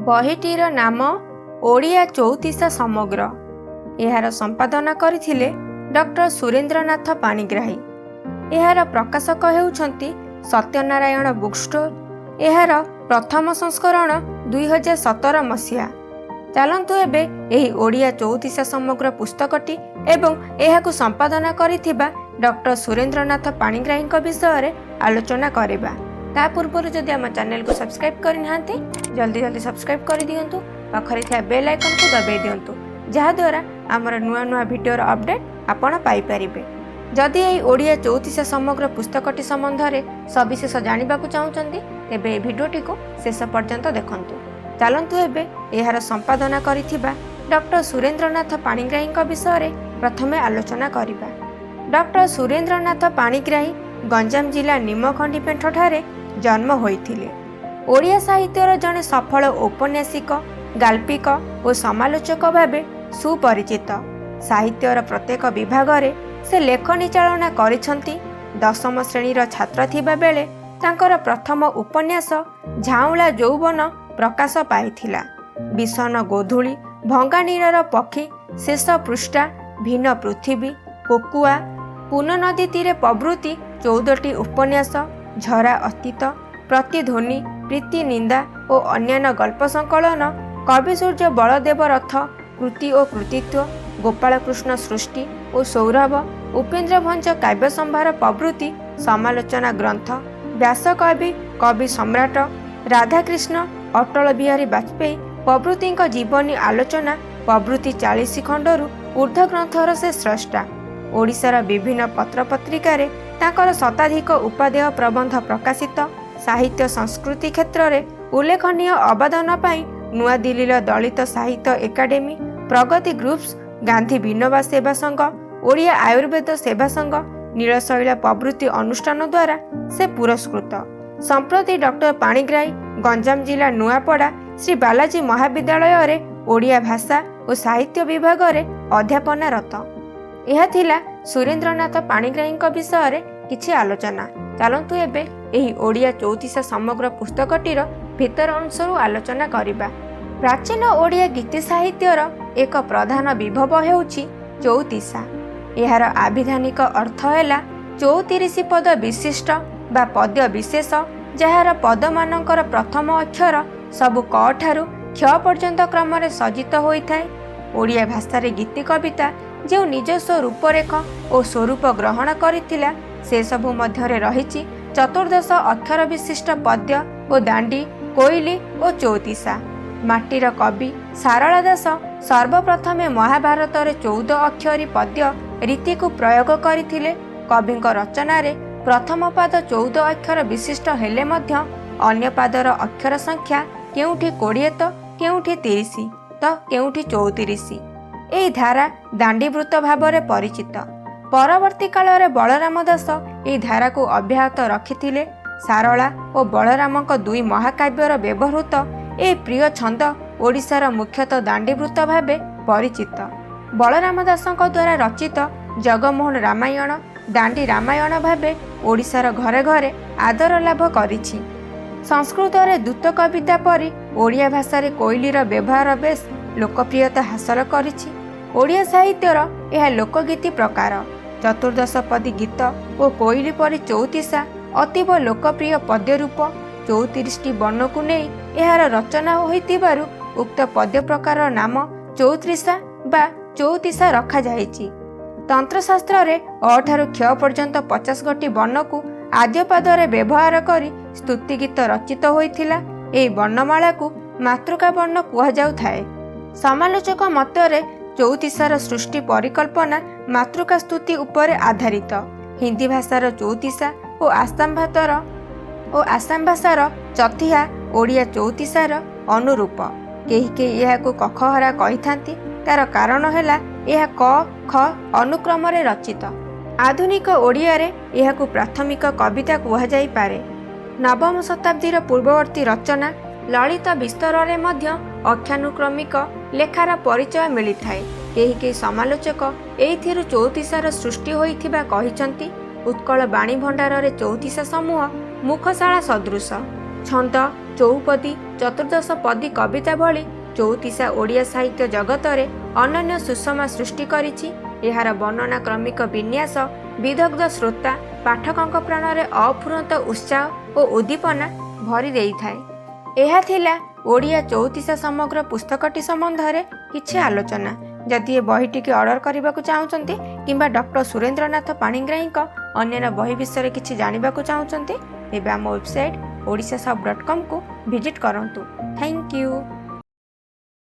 ବହିଟିର ନାମ ଓଡ଼ିଆ ଚଉତିଶା ସମଗ୍ର। ଏହାର ସମ୍ପାଦନା କରିଥିଲେ ଡକ୍ଟର ସୁରେନ୍ଦ୍ରନାଥ ପାଣିଗ୍ରାହୀ। ଏହାର ପ୍ରକାଶକ ହେଉଛନ୍ତି ସତ୍ୟନାରାୟଣ ବୁକ୍ ଷ୍ଟୋର। ଏହାର ପ୍ରଥମ ସଂସ୍କରଣ 2017 ମସିହା। ଚାଲନ୍ତୁ ଏବେ ଏହି ଓଡ଼ିଆ ଚଉତିଶା ସମଗ୍ର ପୁସ୍ତକଟି ଏବଂ ଏହାକୁ ସମ୍ପାଦନା କରିଥିବା ଡକ୍ଟର ସୁରେନ୍ଦ୍ରନାଥ ପାଣିଗ୍ରାହୀଙ୍କ ବିଷୟରେ ଆଲୋଚନା କରିବା। ତା ପୂର୍ବରୁ ଯଦି ଆମ ଚ୍ୟାନେଲକୁ ସବସ୍କ୍ରାଇବ୍ କରିନାହାନ୍ତି, ଜଲ୍ଦି ଜଲ୍ଦି ସବସ୍କ୍ରାଇବ୍ କରିଦିଅନ୍ତୁ। ପାଖରେ ଥିବା ବେଲ୍ ଆଇକନ୍କୁ ଦବାଇ ଦିଅନ୍ତୁ, ଯାହାଦ୍ୱାରା ଆମର ନୂଆ ନୂଆ ଭିଡ଼ିଓର ଅପଡ଼େଟ୍ ଆପଣ ପାଇପାରିବେ। ଯଦି ଏହି ଓଡ଼ିଆ ଚଉତିଶା ସମଗ୍ର ପୁସ୍ତକଟି ସମ୍ବନ୍ଧରେ ସବିଶେଷ ଜାଣିବାକୁ ଚାହୁଁଛନ୍ତି, ତେବେ ଏହି ଭିଡ଼ିଓଟିକୁ ଶେଷ ପର୍ଯ୍ୟନ୍ତ ଦେଖନ୍ତୁ। ଚାଲନ୍ତୁ ଏବେ ଏହାର ସମ୍ପାଦନା କରିଥିବା ଡକ୍ଟର ସୁରେନ୍ଦ୍ରନାଥ ପାଣିଗ୍ରାହୀଙ୍କ ବିଷୟରେ ପ୍ରଥମେ ଆଲୋଚନା କରିବା। ଡକ୍ଟର ସୁରେନ୍ଦ୍ରନାଥ ପାଣିଗ୍ରାହୀ ଗଞ୍ଜାମ ଜିଲ୍ଲା ନିମଖଣ୍ଡିପେଣ୍ଠଠାରେ ଜନ୍ମ ହୋଇଥିଲେ। ଓଡ଼ିଆ ସାହିତ୍ୟର ଜଣେ ସଫଳ ଔପନ୍ୟାସିକ, ଗାଳ୍ପିକ ଓ ସମାଲୋଚକ ଭାବେ ସୁପରିଚିତ। ସାହିତ୍ୟର ପ୍ରତ୍ୟେକ ବିଭାଗରେ ସେ ଲେଖନୀ ଚାଳନା କରିଛନ୍ତି। ଦଶମ ଶ୍ରେଣୀର ଛାତ୍ର ଥିବା ବେଳେ ତାଙ୍କର ପ୍ରଥମ ଉପନ୍ୟାସ ଝାଉଁଳା ଯୌବନ ପ୍ରକାଶ ପାଇଥିଲା। ବିଷଣ୍ଣ ଗୋଧୂଳି, ଭଙ୍ଗାନୀଡ଼ର ପକ୍ଷୀ, ଶେଷ ପୃଷ୍ଠା, ଭିନ୍ନ ପୃଥିବୀ, କୋକୁଆ, ପୂର୍ଣ୍ଣନଦୀ ତୀରେ ପ୍ରଭୃତି 14ଟି ଉପନ୍ୟାସ, ଝରା ଅତୀତ, ପ୍ରତିଧ୍ୱନି, ପ୍ରୀତି ନିନ୍ଦା ଓ ଅନ୍ୟାନ୍ୟ ଗଳ୍ପ ସଂକଳନ, କବିସୂର୍ଯ୍ୟ ବଳଦେବ ରଥ, କୃତି ଓ କୃତିତ୍ୱ, ଗୋପାଳକୃଷ୍ଣ ସୃଷ୍ଟି ଓ ସୌରଭ, ଉପେନ୍ଦ୍ର ଭଞ୍ଜ କାବ୍ୟ ସମ୍ଭାର ପ୍ରଭୃତି ସମାଲୋଚନା ଗ୍ରନ୍ଥ, ବ୍ୟାସକବି, କବି ସମ୍ରାଟ, ରାଧାକୃଷ୍ଣ, ଅଟଳ ବିହାରୀ ବାଜପେୟୀ ପ୍ରଭୃତିଙ୍କ ଜୀବନୀ ଆଲୋଚନା ପ୍ରଭୃତି 40 ଖଣ୍ଡରୁ ଉର୍ଦ୍ଧ୍ୱ ଗ୍ରନ୍ଥର ସେ ସ୍ରଷ୍ଟା। ଓଡ଼ିଶାର ବିଭିନ୍ନ ପତ୍ରପତ୍ରିକାରେ ତାଙ୍କର ଶତାଧିକ ଉପାଦେୟ ପ୍ରବନ୍ଧ ପ୍ରକାଶିତ। ସାହିତ୍ୟ ସଂସ୍କୃତି କ୍ଷେତ୍ରରେ ଉଲ୍ଲେଖନୀୟ ଅବଦାନ ପାଇଁ ନୂଆଦିଲ୍ଲୀର ଦଳିତ ସାହିତ୍ୟ ଏକାଡେମୀ, ପ୍ରଗତି ଗ୍ରୁପ୍ସ, ଗାନ୍ଧୀ ବିନୋବା ସେବା ସଂଘ, ଓଡ଼ିଆ ଆୟୁର୍ବେଦ ସେବା ସଂଘ, ନୀଳଶୈଳ ପ୍ରଭୃତି ଅନୁଷ୍ଠାନ ଦ୍ୱାରା ସେ ପୁରସ୍କୃତ। ସମ୍ପ୍ରତି ଡକ୍ଟର ପାଣିଗ୍ରାହୀ ଗଞ୍ଜାମ ଜିଲ୍ଲା ନୂଆପଡ଼ା ଶ୍ରୀ ବାଲାଜୀ ମହାବିଦ୍ୟାଳୟରେ ଓଡ଼ିଆ ଭାଷା ଓ ସାହିତ୍ୟ ବିଭାଗରେ ଅଧ୍ୟାପନାରତ। ଏହା ଥିଲା ସୁରେନ୍ଦ୍ରନାଥ ପାଣିଗ୍ରାହୀଙ୍କ ବିଷୟରେ କିଛି ଆଲୋଚନା। ଚାଲନ୍ତୁ ଏବେ ଏହି ଓଡ଼ିଆ ଚଉତିଶା ସମଗ୍ର ପୁସ୍ତକଟିର ଭିତର ଅଂଶରୁ ଆଲୋଚନା କରିବା। ପ୍ରାଚୀନ ଓଡ଼ିଆ ଗୀତି ସାହିତ୍ୟର ଏକ ପ୍ରଧାନ ବିଭବ ହେଉଛି ଚଉତିଶା। ଏହାର ଆଭିଧାନିକ ଅର୍ଥ ହେଲା 34 ପଦ ବିଶିଷ୍ଟ ବା ପଦ୍ୟ ବିଶେଷ, ଯାହାର ପଦମାନଙ୍କର ପ୍ରଥମ ଅକ୍ଷର ସବୁ କ ଠାରୁ କ୍ଷ ପର୍ଯ୍ୟନ୍ତ କ୍ରମରେ ସଜ୍ଜିତ ହୋଇଥାଏ। ଓଡ଼ିଆ ଭାଷାରେ ଗୀତି କବିତା ଯେଉଁ ନିଜସ୍ୱ ରୂପରେଖ ଓ ସ୍ୱରୂପ ଗ୍ରହଣ କରିଥିଲା, ସେସବୁ ମଧ୍ୟରେ ରହିଛି ଚତୁର୍ଦ୍ଦଶ ଅକ୍ଷର ବିଶିଷ୍ଟ ପଦ୍ୟ ଓ ଦାଣ୍ଡି, କୋଇଲି ଓ ଚଉତିଶା। ମାଟିର କବି ସାରଳା ଦାସ ସର୍ବପ୍ରଥମେ ମହାଭାରତରେ 14 ଅକ୍ଷରୀ ପଦ୍ୟ ରୀତିକୁ ପ୍ରୟୋଗ କରିଥିଲେ। କବିଙ୍କ ରଚନାରେ ପ୍ରଥମ ପାଦ 14 ଅକ୍ଷର ବିଶିଷ୍ଟ ହେଲେ ମଧ୍ୟ ଅନ୍ୟ ପାଦର ଅକ୍ଷର ସଂଖ୍ୟା କେଉଁଠି 20 ତ କେଉଁଠି 30 ତ କେଉଁଠି 34। ଏହି ଧାରା ଦାଣ୍ଡିବୃତ୍ତ ଭାବରେ ପରିଚିତ। ପରବର୍ତ୍ତୀ କାଳରେ ବଳରାମ ଦାସ ଏହି ଧାରାକୁ ଅବ୍ୟାହତ ରଖିଥିଲେ। ସାରଳା ଓ ବଳରାମଙ୍କ ଦୁଇ ମହାକାବ୍ୟର ବ୍ୟବହୃତ ଏହି ପ୍ରିୟ ଛନ୍ଦ ଓଡ଼ିଶାର ମୁଖ୍ୟତଃ ଦାଣ୍ଡିବୃତ୍ତ ଭାବେ ପରିଚିତ। ବଳରାମ ଦାସଙ୍କ ଦ୍ୱାରା ରଚିତ ଜଗମୋହନ ରାମାୟଣ ଦାଣ୍ଡି ରାମାୟଣ ଭାବେ ଓଡ଼ିଶାର ଘରେ ଘରେ ଆଦର ଲାଭ କରିଛି। ସଂସ୍କୃତରେ ଦ୍ରୁତ କବିତା ପରି ଓଡ଼ିଆ ଭାଷାରେ କୋଇଲିର ବ୍ୟବହାର ବେଶ୍ ଲୋକପ୍ରିୟତା ହାସଲ କରିଛି। ଓଡ଼ିଆ ସାହିତ୍ୟର ଏହା ଲୋକଗୀତି ପ୍ରକାର। ଚତୁର୍ଦ୍ଦଶପଦୀ ଗୀତ ଓ କୋଇଲି ପରି ଚଉତିଶା ଅତୀବ ଲୋକପ୍ରିୟ ପଦ୍ୟରୂପ। 34ଟି ବର୍ଣ୍ଣକୁ ନେଇ ଏହାର ରଚନା ହୋଇଥିବାରୁ ଉକ୍ତ ପଦ୍ୟ ପ୍ରକାରର ନାମ ଚଉତ୍ରିଶା ବା ଚଉତିଶା ରଖାଯାଇଛି। ତନ୍ତ୍ରଶାସ୍ତ୍ରରେ ଅ ଠାରୁ କ୍ଷ ପର୍ଯ୍ୟନ୍ତ 50 ଗୋଟି ବର୍ଣ୍ଣକୁ ଆଦ୍ୟପାଦରେ ବ୍ୟବହାର କରି ସ୍ତୁତିଗୀତ ରଚିତ ହୋଇଥିଲା। ଏହି ବର୍ଣ୍ଣମାଳାକୁ ମାତୃକା ବର୍ଣ୍ଣ କୁହାଯାଉଥାଏ। ସମାଲୋଚକ ମତରେ ଚଉତିଶାର ସୃଷ୍ଟି ପରିକଳ୍ପନା ମାତୃକା ସ୍ତୁତି ଉପରେ ଆଧାରିତ। ହିନ୍ଦୀ ଭାଷାର ଚଉତିଶା ଓ ଆସାମ ଭାଷାର ଚଥିହା ଓଡ଼ିଆ ଚଉତିଶାର ଅନୁରୂପ। କେହି କେହି ଏହାକୁ କଖହରା କହିଥାନ୍ତି। ତାର କାରଣ ହେଲା ଏହା କ ଖ ଅନୁକ୍ରମରେ ରଚିତ। ଆଧୁନିକ ଓଡ଼ିଆରେ ଏହାକୁ ପ୍ରାଥମିକ କବିତା କୁହାଯାଇପାରେ। ନବମ ଶତାବ୍ଦୀର ପୂର୍ବବର୍ତ୍ତୀ ରଚନା ଲଳିତ ବିସ୍ତରରେ ମଧ୍ୟ ଅକ୍ଷାନୁକ୍ରମିକ ଲେଖାର ପରିଚୟ ମିଳିଥାଏ। କେହି କେହି ସମାଲୋଚକ ଏଇଥିରୁ ଚଉତିଶାର ସୃଷ୍ଟି ହୋଇଥିବା କହିଛନ୍ତି। ଉତ୍କଳ ବାଣୀ ଭଣ୍ଡାରରେ ଚଉତିଶା ସମୂହ ମୁଖଶାଳା ସଦୃଶ। ଛନ୍ଦ, ଚଉପଦୀ, ଚତୁର୍ଦ୍ଦଶ ପଦୀ କବିତା ଭଳି ଚଉତିଶା ଓଡ଼ିଆ ସାହିତ୍ୟ ଜଗତରେ ଅନନ୍ୟ ସୁଷମା ସୃଷ୍ଟି କରିଛି। ଏହାର ବର୍ଣ୍ଣନା କ୍ରମିକ ବିନ୍ୟାସ ବିଦଗ୍ଧ ଶ୍ରୋତା ପାଠକଙ୍କ ପ୍ରାଣରେ ଅଫୁରନ୍ତ ଉତ୍ସାହ ଓ ଉଦ୍ଦୀପନା ଭରି ଦେଇଥାଏ। ଏହା ଥିଲା ଓଡ଼ିଆ ଚଉତିଶା ସମଗ୍ର ପୁସ୍ତକଟି ସମ୍ବନ୍ଧରେ କିଛି ଆଲୋଚନା। ଯଦି ଏ ବହିଟିକି ଅର୍ଡ଼ର କରିବାକୁ ଚାହୁଁଛନ୍ତି କିମ୍ବା ଡକ୍ଟର ସୁରେନ୍ଦ୍ରନାଥ ପାଣିଗ୍ରାହୀଙ୍କ ଅନ୍ୟାନ୍ୟ ବହି ବିଷୟରେ କିଛି ଜାଣିବାକୁ ଚାହୁଁଛନ୍ତି, ତେବେ ଆମ ୱେବସାଇଟ୍ ଓଡ଼ିଶା ସବ୍ ଡଟ୍ କମ୍କୁ ଭିଜିଟ୍ କରନ୍ତୁ। Thank you.